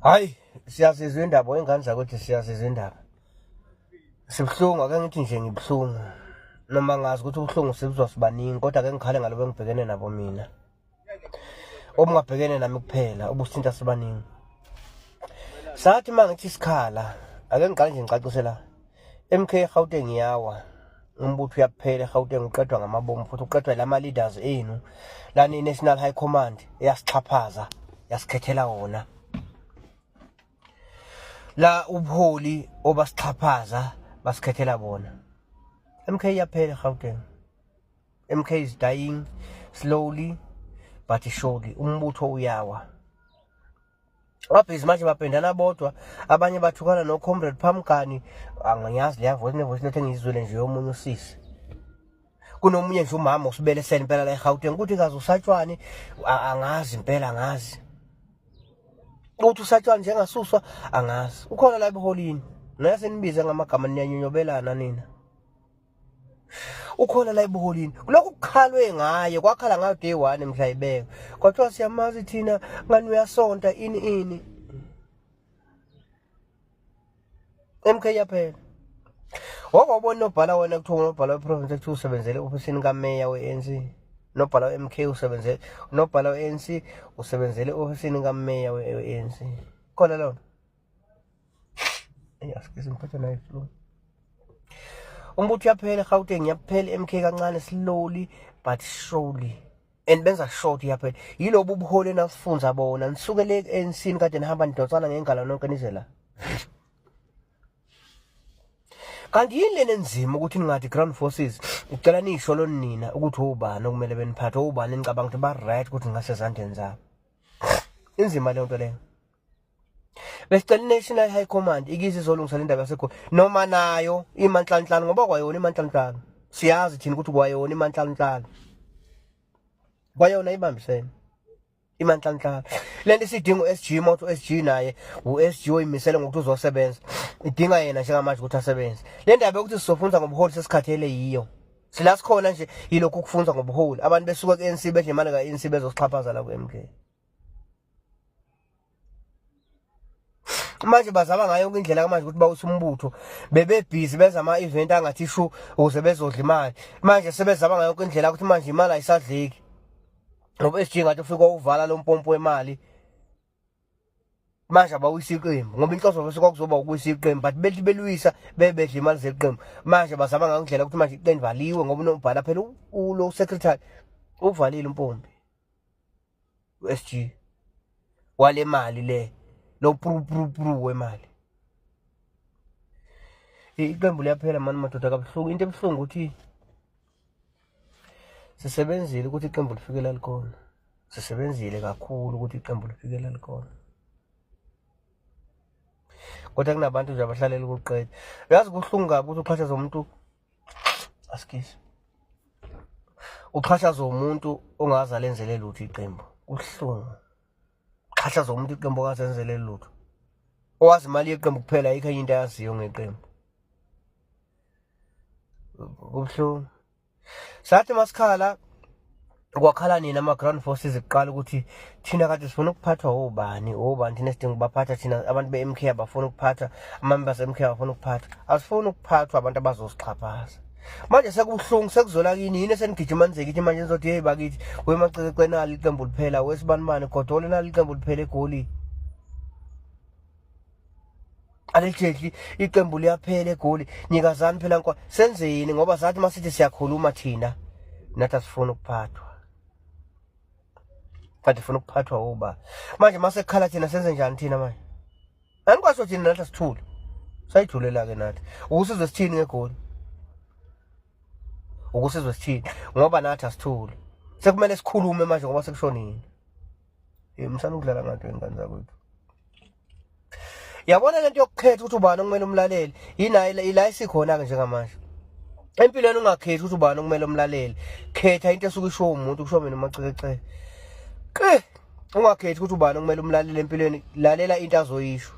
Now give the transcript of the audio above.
Hayi, siyazizwa indaba wengane zakuthi, siyazizwa indaba. Sibuhlungu, ake ngithi nje ngibuhlungu. Noma ngazi ukuthi ubuhlungu sibuzwa sibaningi, kodwa ake ngikhale ngalobo engibhekene nabo mina. Obungabhekene nami kuphela, obusithinta sibaningi. Sathi uma ngithi isikhala, ake ngiqale nje ngicacise la. MK eGauteng iyawa. Umbutho uyaphela eGauteng, uqedwa ngamabomu futhi uqedwa lama leaders enu. Lani National High Command eyasixhaphaza, yasikhethela wona. La ubuholi obasixhaphaza basikhethela bona. MK iyaphela eGauteng. MK is dying slowly but surely. Umbutho uyawa. Babhizi manje bapendana bodwa, abanye bathukana no comrade Phamgani. Angiyazi leya voice, ne-voice note engiyizwile nje yomunye usisi. Kunomunye nje umama osibelesela impela la eGauteng ukuthi kaze usatshwani, angazi impela, angazi ukuthi usatshwani njengasuswa, angazi ukhona la ebuholini naye senibize ngamagama, niyanyonyobelana nina. Ukhona la ebuholini, kulokhu kukhalwe ngaye, kwakhala ngayo day one mhla ibeka, kwathiwa siyamazi thina ngani uyasonta ini ini. MK yaphela. Wake wabona unobhala wena kuthiwa unobhala weprovince ekuthiwa usebenzele ofisini kameya we-ANC? Unobhala we-MK usebenzele, unobhala we-ANC usebenzele ofisini kameya we-ANC. Khona lona. Eyi, asikise ngiphatha nayo flu. Umbutho uyaphela eGauteng, yaphela i-MK kancane, slowly but surely. And benza short iyaphela. Yilobu ubuholi enasifunza bona. Nisuke le ku-ANC kade nihamba nidonsana ngengalo nonke nize la. Kanti yini lena enzima ukuthi ningathi ground forces ucela nisho lo nina ukuthi obani okumele beniphathe, obani enicabanga ukuthi ba right ukuthi ngasezandleni zabo. Inzima leyo nto leyo. Besicela i-National High Command ikize izolungisa le ndaba yaseGoli noma nayo imanhlanhlanu, ngoba kwayona imanhlanhlanu siyazi thina ukuthi kwayona imanhlanhlanu, kwayona ibambisene imanhlanhlanu. Le nto isidinga u-SG, uma uthi u-SG naye u-SG oyimisele ngokuthi uzosebenza, idinga yena njengamanje ukuthi asebenze. Le ndaba yokuthi sizofunza ngobuholi sesikhathele yiyo, sila sikhona nje yilokhu kufunza ngobuholi. Abantu besuka ku-ANC bedle imali ka-ANC bezosixhaphaza la ku-MK. Manje bazama ngayo yonke indlela manje ukuthi bawuse umbutho, bebebhizi benza ama-event angathi shu ukuze bezodla imali. Manje sebezama ngayo yonke indlela ukuthi manje imali ayisadleki ngoba SG ngathi ufike uvala lo mpompo wemali. Manje abawisa iqembu ngoba inhloso bese kwakuzoba ukuwisa iqembu, but bethi belwisa bebedla imali zeqembu. Manje bazama ngayo indlela ukuthi manje iqembu valiwe ngoba unobhala phela ulo secretary uvalile umpompi u-SG wale mali le lo pru pru pru wemali. Iqembu liyaphela mani madoda, kabuhlungu. Into ebuhlungu ukuthi sisebenzile ukuthi iqembu lifike la likhona, sisebenzile kakhulu ukuthi iqembu lifike la likhona, kodwa kunabantu nje abahlalela ukuqeda. Uyazi kubuhlungu kabi ukuthi uxhashaza umuntu, asikisi, uxhashaza umuntu ongaze alenzele lutho iqembu. Kubuhlungu uxhashaza umuntu iqembu ongaze enzele lutho, owazi imali yeqembu kuphela, ayikho enye into ayaziyo ngeqembu. Kubuhlungu. Sathi masikhala kwakhala nina ama-ground forces kuqala ukuthi thina kade sifuna ukuphathwa obani, obani thina esidinga ukubaphatha. Thina abantu be-MK abafuna ukuphatha, ama-members e-MK abafuna ukuphatha, asifuni ukuphathwa abantu abazosixhaphaza. Manje sekubuhlungu, sekuzola kini yini esenigijima nize kithi manje nizothi hey bakithi wemacekece nali iqembu liphela, wesibanibani godole nali iqembu liphela eGoli, allegedly iqembu liyaphela eGoli, nyikazani phela nkwa senzeni? Ngoba sathi masithi siyakhuluma thina nathi asifuni ukuphathwa, kanti funa ukuphathwa uba manje masekhala thina senze njani thina manje? Anikwaso thina nathi asithule, sayijulela ke nathi ukusizwe sithini ngeGoli, ukusizwe sithini? Ngoba nathi asithule, sekumele sikhulume manje ngoba sekushonile. Msana ukudlala ngathi wengane zakwethu. Yabona lento yokukhetha ukuthi ubani okumele umlalele, yina ila isikhona ke njengamanje empilweni. Ungakhethi ukuthi ubani okumele umlalele, khetha into esuke isho umuntu, kusho mina uMacekeceke ke. Ungakhethi ukuthi ubani okumele umlalele empilweni, lalela into azoyisho.